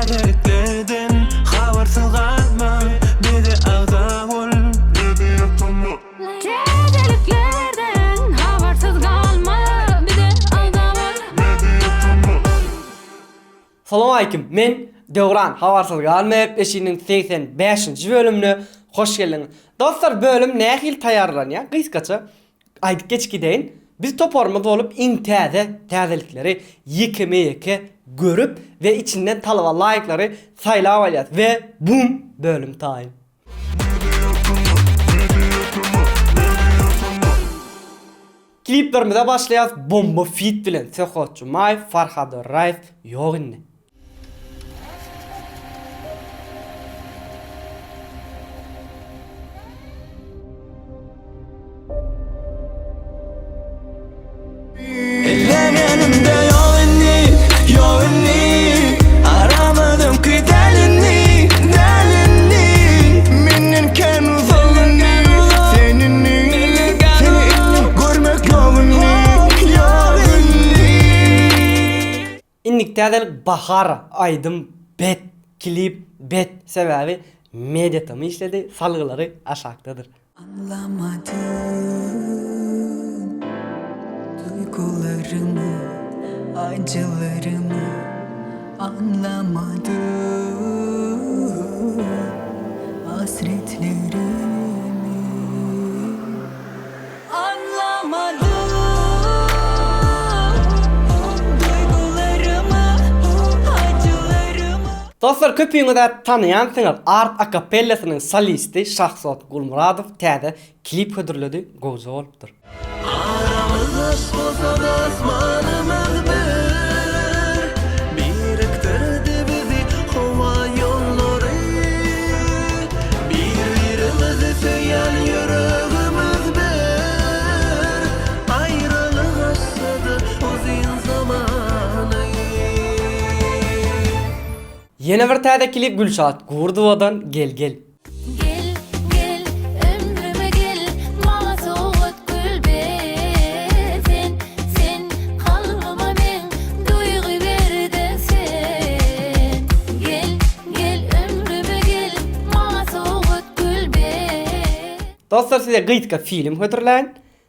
Täzeliklerden habarsyz galma bize agza bol. Täzeliklerden habarsyz galma bize agza bol. Salowmaleýkim, men Döwran, Habarsyz galma gepleşiginiň 85-nji bölümine hoş geldiňiz. Dostlar, bölüm nähili taýýarlanýar? Gysgaça Aýdyp geçip gideýin, biz toparymyz bolup iň täze täzelikleri ýekeme-ýeke görüp we içinden talaba laýyklary saýlap alýas we bum bölüm taýyn. Kliplerimize başlaýas bomba fit bilen Söhbet Jumaýew, Farhad Öraýew ýok indi. Ellegenimde ýok indi, ýok indi Aramyz öňki däl indi, däl indi Menden kän uzak indi, sen indi Seni indi görmek ýok indi, ýok indi. Indiki täzelik Bahar aýdym bet klip bet sebäbi Media TM işledi salgylary aşakdadyr. Anlamadym duygularımı acılarımı anlamadım hasretlerimi. Anlamadym duygularımı acılarımı. Dostlar köpüňiz-ä tanaýansyňyz Art akapellasynyň solisti Şahzod Gulmyradow täze klip hödürledi gowja bolupdyr. Aramyz daş bolsa-da asmanymyz bir Birikdirdi bizi howa ýollary Bir-birimizi söýýän ýüregimiz bir Aýralyk aşsady uzyn zamany. Ýene bir täze klip Gülşat Gurdowadan Gel gel. Gel, gel, ömrüme gel, maňa sowgat gül ber sen, sen kalbyma meň duýgy berde sen. Gel, gel, ömrüme gel, maňa sowgat gül ber. Dostlar size gysga film hödürläýin.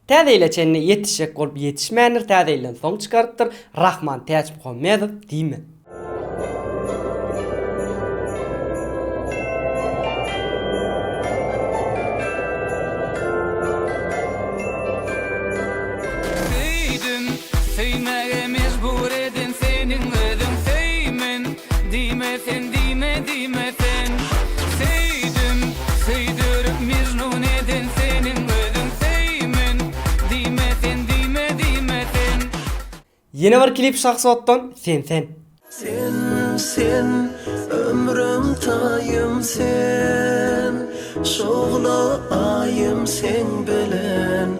Täze ýyla çenli ýetişjek bolup ýetişmändir täze ýyldan soň çykarypdyr Rahman Täçmuhammedow diýme. Söýdüm, söýmäge mejbur eden seniň özüň Söýmen diýme sen diýme diýme sen Söýdüm, söýdürip mejnun eden seniň özüň Söýmen diýme sen diýme diýme sen. Ýene bir klip Şahzoddan Sen sen. Sen sen ömrüm taýym sen Şugla aýym seň bilen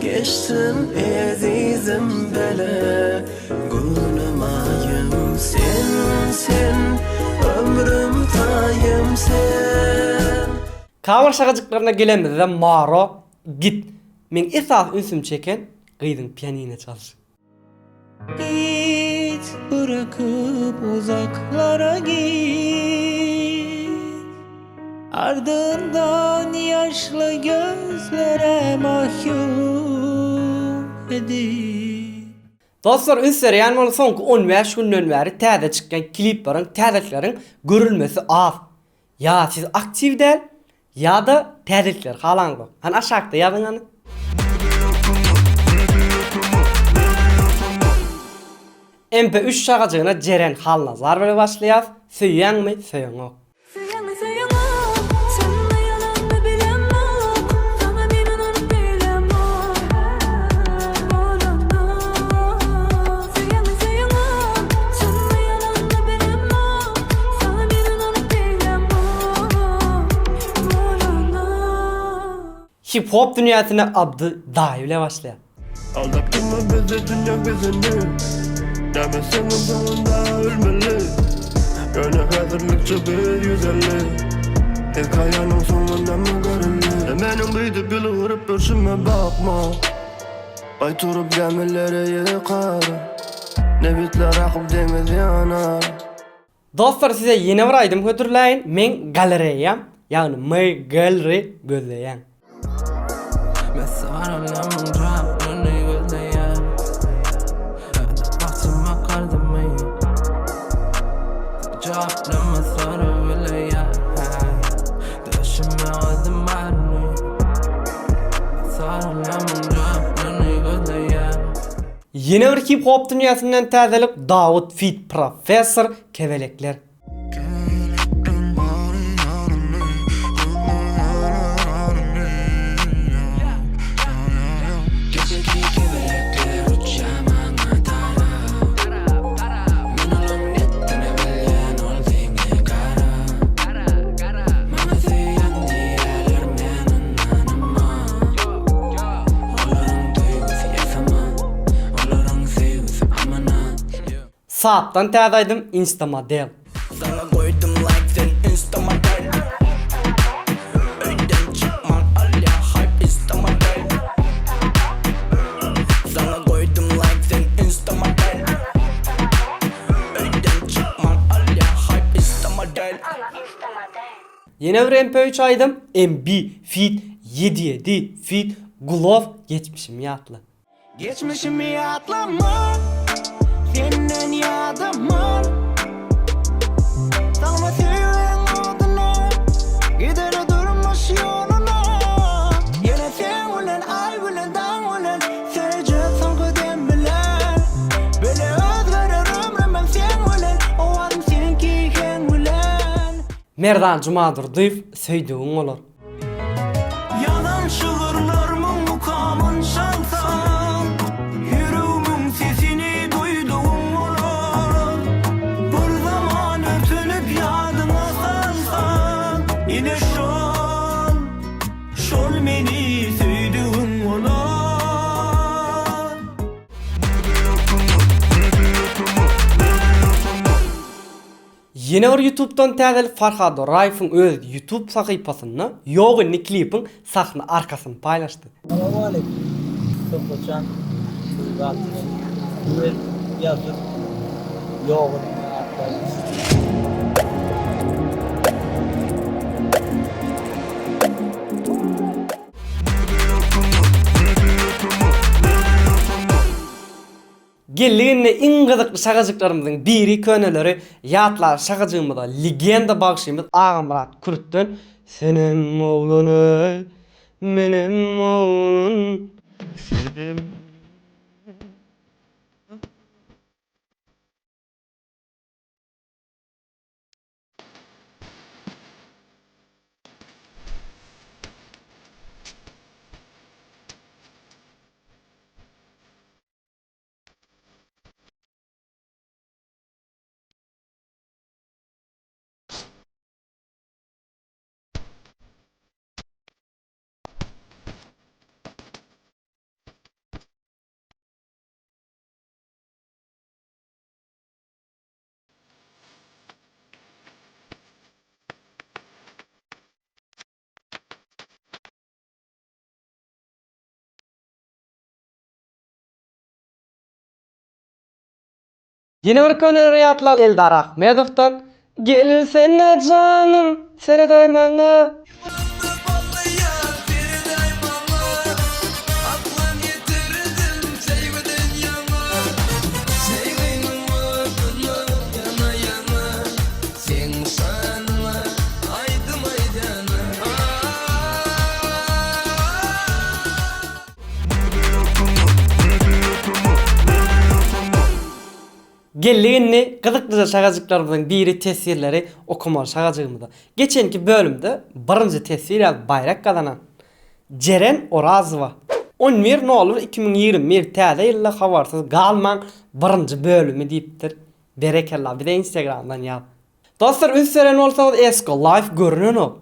Geçsin ezizim bile Günüm aýym sen sen ömrüm taýym sen. Cover şagajyklaryna gelenimizde Maro git. Meň esasy ünsümi çeken gyzyň pianino çalşy. Git bırakyp uzaklara git Ardından yaşlı gözlere mahkum edip. Dostlar üns berýän boluň soňky 15 günden bäri täze çykýan klipleriň täzelikleriň görülmesi az. Ýa siz aktiw däl ýa-da täzelikleri halaňzok. Hany aşakda ýazyň hany. MP üç şagajygyna Jeren Halnazar bilen başlaýas. Söýýäňmi, söýeňok. Söýeňmi söýeňok Çynmy ýalanmy bilemok Saňa men ynanyp bilemok Bolanok Söýeňmi söýeňok Çynmy ýalanmy bilemok Saňa men ynanyp bilemok Bolanok. Hip hop dünýäsine Abdy daýy bile başlaýar. Aldatdyňmy bizi dünýäň bezini Näme seňem soňunda ölmeli Ýöne häzirlikçe biz 150 Hekaýanyň soňunda mı göreli Meniň beýdip ýylgyryp ýörşüme bakma Aý turup gämileri ýykar Nebitler akyp deňiz ýanar. Dostlar size ýene bir aýdym hödürläýin meň galereýam ýagny my gallery gözleýän. Ýene bir hip hop dünýäsinden täzelik Dawut feat Professor Kebelekler. Sapdan täze aýdym insta model. Saňa goýdum like sen insta model Öýden çykman alýa hype insta model Saňa goýdum like sen insta model Öýden çykman alýa hype insta model. Ýene bir MP3 aýdym MB feat 77 feat Gulow geçmişimi ýatla. Geçmişimi ýatlama Senden ýadaman Salma söýgiň oduna Gideli durmuş ýoluna Ýene seň bilen aý bilen daň bilen Söýjek soňky dem bilen Bile özgerer ömrümem seň bilen Owazym seňki heň bilen Merdan Jumadurdyýew Söýdügiň bolar. Ýazan şygyrlarmyň mukamyn çalsaň, Ýüregimiň sesini duýdugyň bolar. Bir zaman ötünip ýadyňa salsaň, Ine şol, şol meni söýdügiň bolar. Ýene bir ýutubdan täzelik Farhad Oraýewiň öz ýutub sahypasynda Ýok indi klipiň sahna arkasyny paýlaşdy. Salowmaleýkim Söhbetjan gaty duet ýazyp ýok indi atly aýdym. Geldik indi iň gyzykly şagajyklarymyzyň biri köneleri ýatlar şagajygymyza legenda bagşymyz Agamyrat Kürtden Senem oglan eý menem oglan senem. Ýene bir köneleri ýatla Eldar Ahmedowdan Gelsene janym seredaý maňa. Geldik indi gyzyklyja şagajyklarymyzyň biri teswirleri okamaly şagajygymyza. Geçenki bölümde birinji teswir ýazyp baýrak gazanan Jeren Orazowa. On bir nol bir 2021 täze ýylda habarsyz galmaň birinji bölümi diýipdir. Berekella bize instagramdan ýaz. Dostlar üns beren bolsaňyz Esko life görünenok.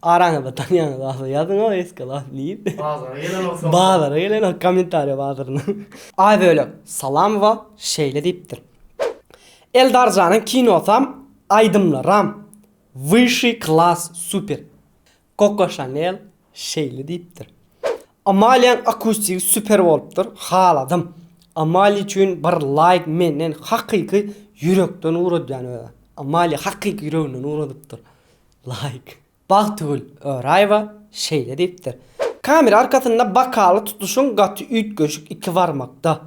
Araňyzda tanýaňyz bolsa ýazyň-ow Esko life diýip. Bazara gelenok soň. Bazara gelenok kommentariýa bazaryna. Aýbölek Salamowa şeýle diýipdir. Eldarjanyň kinosam aýdymlaram wyşşy klas super. Koko Şanel şeýle diýipdir. Amaliýaň akustigi super bolupdyr, haladym. Amaliýa üçin bir laýk menden hakyky ýürekden ugradýan özä. Amalia hakyky ýüreginden ugradypdyr. Laýk. Bagtygül Öraýewa şeýle diýipdir. Kamera arkasynda bokaly tutuşyň gaty üýtgeşik iki barmakda.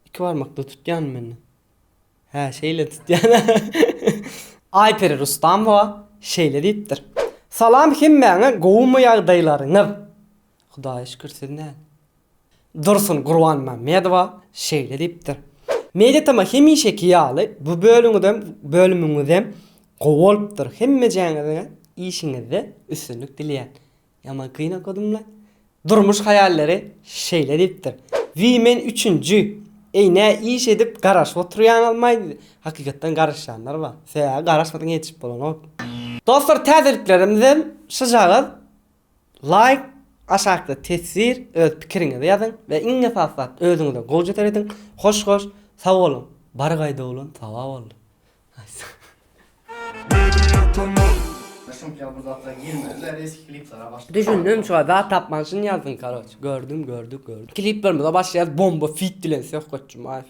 Iki barmakda tutýan men. Hä, şeýle tutýan. Aýperi Rustamowa şeýle diýipdir. Salam hemmäňe gowumy ýagdaýlaryňyz? Hudaýa şükür siz näl? Dursun Gurbanmämmedowa şeýle diýipdir. Media TM hemişeki ýaly bu bölüňizem bölümiňizem gowy bolupdyr. Hemmejäňiziňe işiňizde üstünlik dileýän. Ýaman kyn okadymla. Durmuş haýallary şeýle diýipdir. Wiý men üçünji. Eý nä iş edip garaşyp oturýaňyzmaý. Hakykatdan garaşýanlar bar. Sebäbi garaşmasaň ýetişip bolanok. Dostlar täzeliklerimizem şujagaz. Laýk, aşakda teswir, öz pikiriňizi ýazyň we iň esasy zat özüňize gowja serediň. Hoş hoş, sag boluň. Bar gaýda oglan saba boldy. Düşündim şu zat tapman şuny ýazdym karoç. Gördüm gördük gördük. Kliplerimize başlaýas bomba fit bilen Söhbet Jumaýew.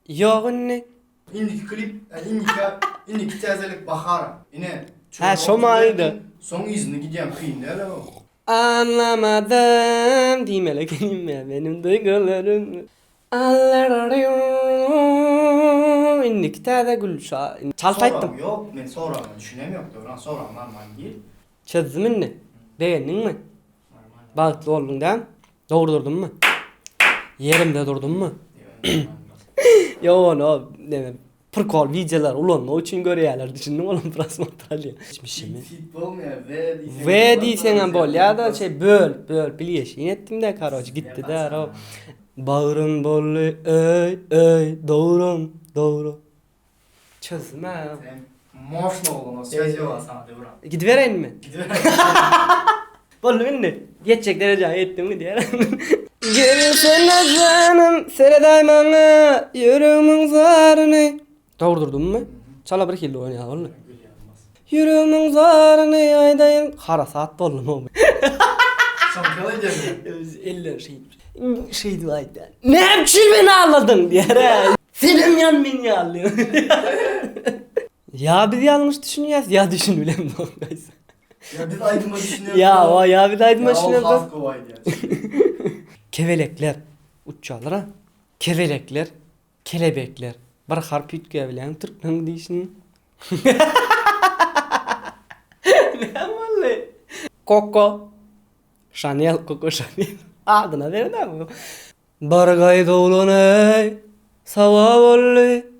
Ýok indi. Indiki klip, indiki indiki täzelik Bahar. Ine. Hä şo manyda. Soň yzyny gidýän kyn däl o. Anlamadym diýmeli ekenim ýa meniň duýgularym. Indiki täze Gülşa. Çalt aýtdym. Soragym ýok, men soragyňa düşünem ýok Döwran, soragyň normal gir. Çözdüm indi. Begendiňmi? Bagtly bolduň dämi? Dogry durdummy? Ýerimde durdummy? Ýok ony o neme prikol wideolary ulanmak üçin görýärler düşündiňmi olam prosmotr alýar. Geçmişimi. Fit bolmaýar W diýseň. W diýseňem bolýar-da şey böl böl bilgeşin etdim-de karoç gitdi-de ro. Bagrym boldy öý öý dogrum dogrum. Çözdüm hä. Sen moşny oglan söz ýok sana Döwran. Gidibereýinmi? Gidiber. Boldy indi. Ýetjek derejäňe ýetdiňmi diýer. Gelsene janym, seredaý maňa, ýüregimiň zaryny. Dogry durdummy? Çala bir hili oýnaýar boldy. Ýüregimiň zaryny aýdaýyn. Harasat boldum o. Şoňky edýärmi? Eller şeýdip. Şeýdip aýdýar. Näme üçin meni aldadyň diýer. Senem ýan men ýaly. Ýa biz ýalňyş düşünýäs, ýa düşünilemzok. Ýa biz aýdyma düşünemzok. Ýa o ýa biz aýdyma düşünemzok. Ýa ol has gowy aýdýar. Kebelekler uçýarlar a. Kebelekler, kelebekler. Bir harp üýtgäp bilýäňmi türkmen diýişini? Näme boldy? Koko Şanel, Koko Şanel. Adyna seret-ä bu. Bir gaýda oglan eý, saba boldy.